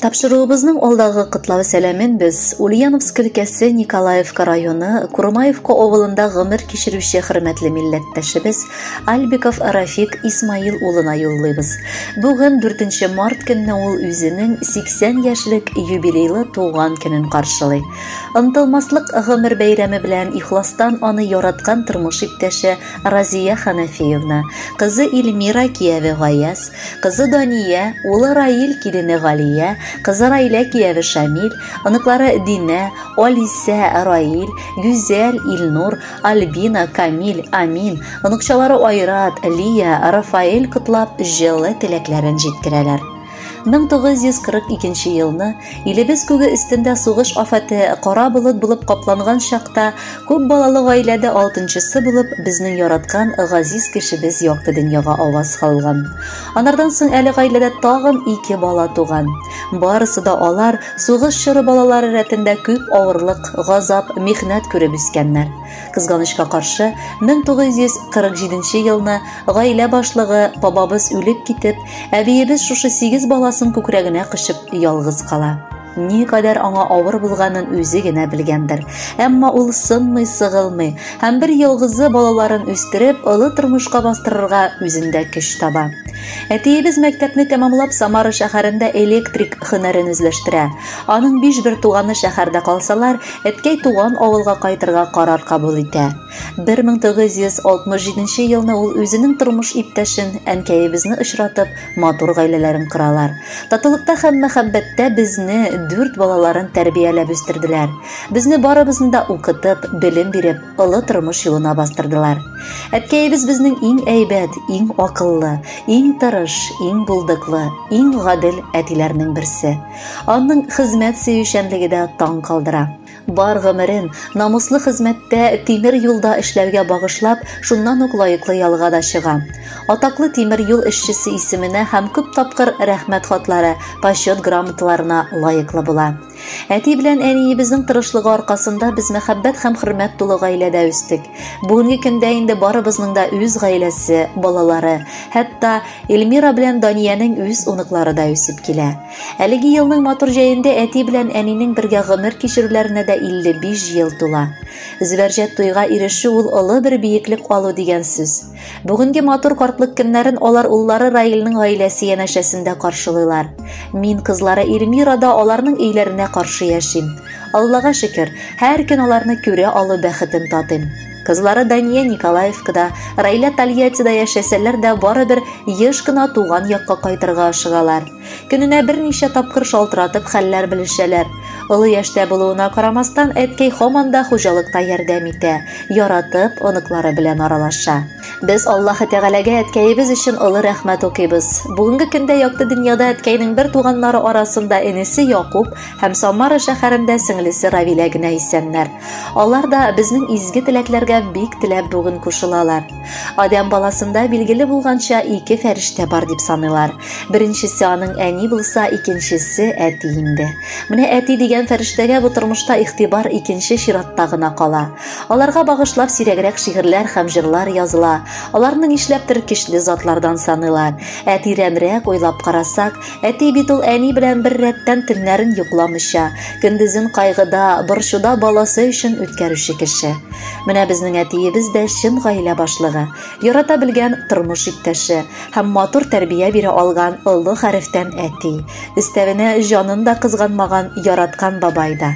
Тапшыруыбызның алдагы котлау сәламен без Ульяновск өлкәсе Николаевка районы Курмаевка авылында гомер кичерүче хөрмәтле милләттәшебез Альбиков Рафик Исмаил улына юллыйбыз. Бүген 4 март көнне ул үзенең 80 яшьлек юбилейлы туган көнен каршылый. Онытылмаслык гомер бәйрәме белән ихластан аны яраткан тормыш иптәше Разия Ханафиевна, кызы Эльмира кияве Гаяз, Кызы Дания, улы Раил, килене Галия, кызы Райлә кияве Шамил, оныклары Динә, Алисә, Раил, Гүзәл, Илнур, Альбина, Камил, Амин, оныкчалары Айрат, Лия, Рафаэль котлап, җылы теләкләрен җиткерәләр. 1942 елны илебез күге өстендә сугыш афәте кара болыт булып капланган чакта күп балалы гаиләдә алтынчысы булып безнең яраткан газиз кешебез якты дөньяга аваз салган. Анардан соң әле гаиләдә тагын ике бала туган. Барысы да алар сугыш чоры балалары рәтендә күп авырлык, газап, михнәт күреп үскәннәр. Кызганычка каршы, 1947 елны гаилә башлыгы бабабыз үлеп китеп, әбиебез шушы сигез баласын күкрәгенә кочып ялгыз кала. Никадәр аңа авыр булганын үзе генә белгәндер. Әмма ул сынмый, сыгылмый һәм бер ялгызы балаларын үстереп, олы тормышка бастырырга үзендә көч таба. Әтиебез мәктәпне тәмамлап Самара шәһәрендә электрик һөнәрен үзләштерә. Аның биш бер туганы шәһәрдә калсалар, әткәй туган авылга кайтырга карар кабул итә. 1967 елны ул үзенең тормыш иптәшен, әнкәебезне очратып, матур гаиләләрен коралар. Татулыкта һәм мәхәббәттә безне, дүрт балаларын тәрбияләп үстерделәр. Безне барыбызны да укытып, белем биреп, олы тормыш юлына бастырдылар. Әткәебез безнең иң әйбәт, иң акыллы, иң тырыш, иң булдыклы, иң гадел әтиләрнең берсе. Аның хезмәт сөючәнлеге дә таң калдыра. Бар гомерен намуслы хезмәттә тимер юлда эшләүгә багышлап, шуннан ук лаеклы ялга да чыга. Атаклы тимер юл эшчесе исеменә һәм күп тапкыр рәхмәт хатлары, почет грамоталарына лаеклы була. Әти белән әниебезнең тырышлыгы аркасында без мәхәббәт һәм хөрмәт тулы гаиләдә үстек. Бүгенге көндә инде барыбызның да үз гаиләсе, балалары, хәтта Эльмира белән Даниянең үз оныклары да үсеп килә. Әлеге елның матур җәендә әти белән әнинең бергә гомер кичерүләренә дә 55 ел тула. Зөбәрҗәт туйга ирешү ул олы бер биеклек алу дигән сүз. Бүгенге матур картлык көннәрен алар уллары Раилнең гаиләсе янәшәсендә каршылыйлар. Мин кызлары Эльмира да аларның өйләренә каршы яшим. Аллага шөкер, һәр көн аларны күрә алу бәхетен татыйм. Кызлары Дания Николаевкада, Раилә Тольяттида яшәсәләр дә, барыбер еш кына туган якка кайтырга ашыгалар. Көненә берничә тапкыр шалтыратып хәлләр белешәләр. Олы яшьтә булуына карамастан, әткәй һаман да хуҗалыкта ярдәм итә, яратып, оныклары белән аралаша. Без Аллаһы Тәгаләгә әткәебез өчен олы рәхмәт укыйбыз. Бүгенге көндә якты дөньяда әткәйнең бер туганнары арасында энесе Якуб һәм Самара шәһәрендә сеңлесе Равилә генә исәннәр. Алар да безнең изге теләкләргә бик теләп бүген кушылалар. Адәм баласында билгеле булганча ике фәрештә бар дип саныйлар. Беренчесе аның әни булса, икенчесе әти инде. Менә әти дигән фәрештәгә бу тормышта игътибар икенче чиратта гына кала. Аларга багышлап сирәгрәк шигырьләр һәм җырлар языла. Аларны нишләптер көчле затлардан саныйлар. Ә тирәнрәк уйлап карасак, әти бит ул әни белән бер рәттән төннәрен йокламыйча, көндезен кайгыда, борчуда баласы өчен үткәрүче кеше. Менә безнең әтиебез дә чын гаилә башлыгы, ярата белгән тормыш иптәше һәм матур тәрбия бирә алган олы хәрефтән әти. Өстәвенә җанын да кызганмаган яраткан бабай да.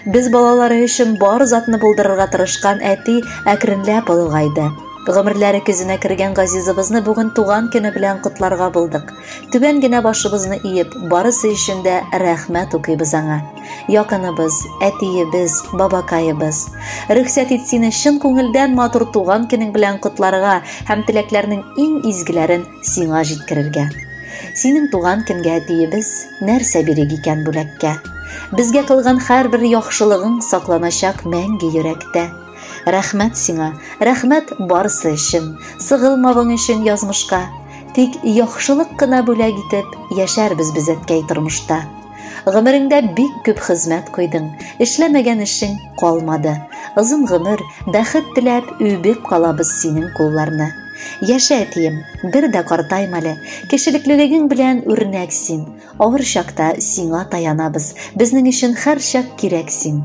Без балалары өчен бар затны булдырырга тырышкан әти әкренләп олыгайды. Гомерләре көзенә кергән газизыбызны бүген туган көне белән котларга булдык. Түбән генә башыбызны иеп, барысы өчен дә рәхмәт укыйбыз аңа. Якыныбыз, әтиебез, бабакаебыз. Рөхсәт ит сине чын күңелдән матур туган көнең белән котларга һәм теләкләрнең иң изгеләрен сиңа җиткерергә. Синең туган көнгә әтиебез нәрсә бирик икән бүләккә? Безгә кылган һәрбер яхшылыгың сакланачак мәңге йөрәктә. Рәхмәт сиңа, рәхмәт барысы өчен, сыгылмавың өчен язмышка. Тик яхшылык кына бүләк итеп яшәрбез без әткәй тормышта. Гомереңдә бик күп хезмәт куйдың, эшләмәгән эшең калмады. Озын гомер, бәхет теләп үбеп калабыз синең кулларны. Яшә, әтием, бер дә картайма әле. Кешелеклелегең белән үрнәк син. Авыр чакта сиңа таянабыз. Безнең өчен һәрчак кирәк син.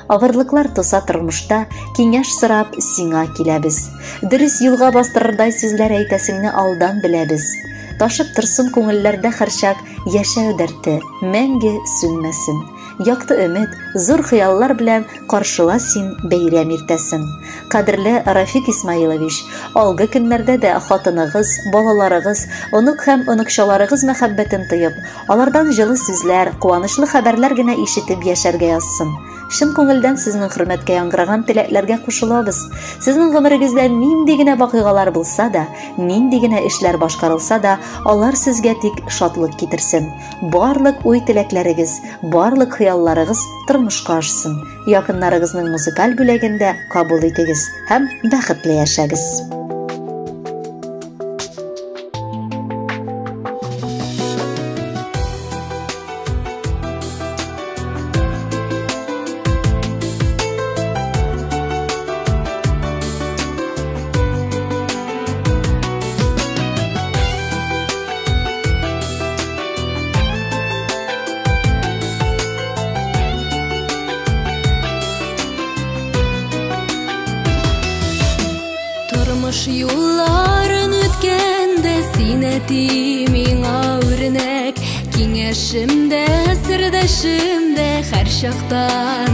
Авырлыклар туса тормышта, киңәш сорап сиңа киләбез. Дөрес юлга бастырырдай сүзләр әйтәсеңне алдан беләбез. Ташып торсын күңелләрдә һәрчак яшәү дәрте, мәңге сүнмәсен. Якты өмет, зур хыяллар белән каршыла син бәйрәм иртәсен. Кадерле Рафик Исмаилович, алгы көннәрдә дә хатыныгыз, балаларыгыз, онык һәм оныкчаларыгыз мәхәббәтен тоеп, алардан җылы сүзләр, куанычлы хәбәрләр генә ишетеп яшәргә язсын. Чын күңелдән сезнең хөрмәткә яңгыраган теләкләргә кушылабыз. Сезнең гомерегездә нинди генә вакыйгалар булса да, нинди генә эшләр башкарылса да, алар сезгә тик шатлык китерсен. Барлык уй-теләкләрегез, барлык хыялларыгыз тормышка ашсын. Якыннарыгызның музыкаль бүләген дә кабул итегез һәм бәхетле яшәгез. Тормыш юлларын үткәндә син, әти, миңа үрнәк. Киңәшем дә, сердәшем дә, һәр чакта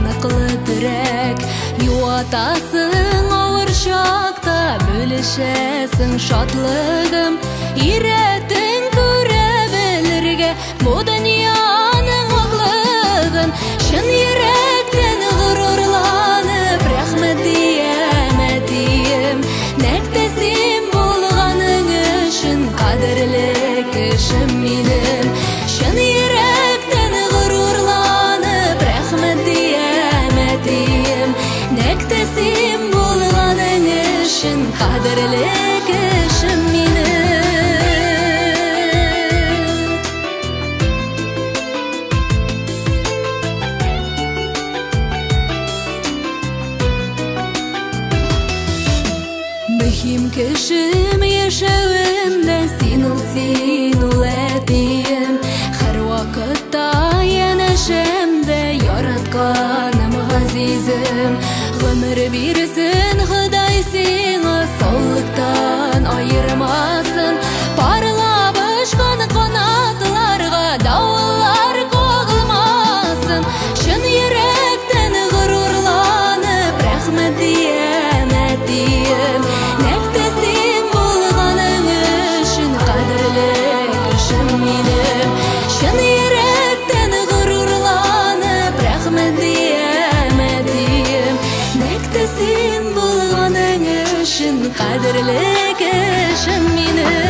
ныклы терәк. Юатасың авыр чакта, бүлешәсең шатлыгым. Өйрәттең күрә белергә бу дөньяның ваклыгын. Чын йөрәктән горурланып, рәхмәт диям, әтием. Нәкъ тә син булганың өчен кадерле кешем минем. Чын йөрәктән горурланып, рәхмәт диям, әтием. Нәкъ тә син булганың өчен кадерле кешем минем. Мөһим кешем яшәвемдә син ул, син ул, әтием. Һәрвакытта янәшәмдә яратканым, газизем. Гомер бирсен Ходай сиңа, саулыктан аермасын. Парлап очкан канатларга давыллар кагылмасын. Чын йөрәктән горурланып, рәхмәт диям, әтием. Нәкъ тә син булганың өчен кадерле кешем минем. Чын йөрәктән горурланып, рәхмәт диям, әтием. Нәкъ тә син булганың өчен кадерле кешем минем.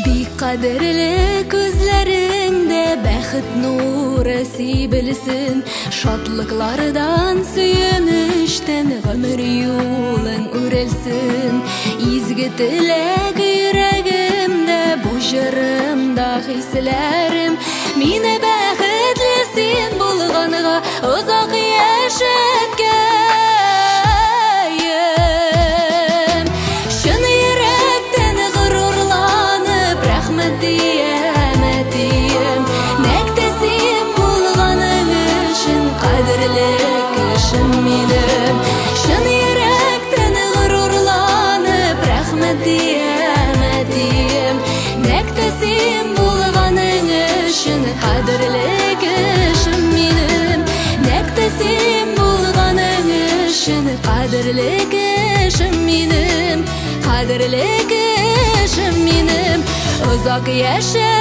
Бик кадерле күзләреңдә бәхет нуры сибелсен. Шатлыклардан, сөенечтән гомер юлың үрелсен. Изге теләк йөрәгемдә, бу җырымда хисләрем. Мине бәхетле син булганга озак яшәткәем. Чын йөрәктән горурланып, рәхмәт диям, әтием. Нәкъ тә син булганың өчен кадерле кешем минем. Чын йөрәктән горурланып, рәхмәт диям, әтием. Нәкъ тә син булганың өчен кадерле кешем минем. Нәкъ тә син булганың өчен кадерле кешем минем. Кадерле кешем минем. Озак яшә,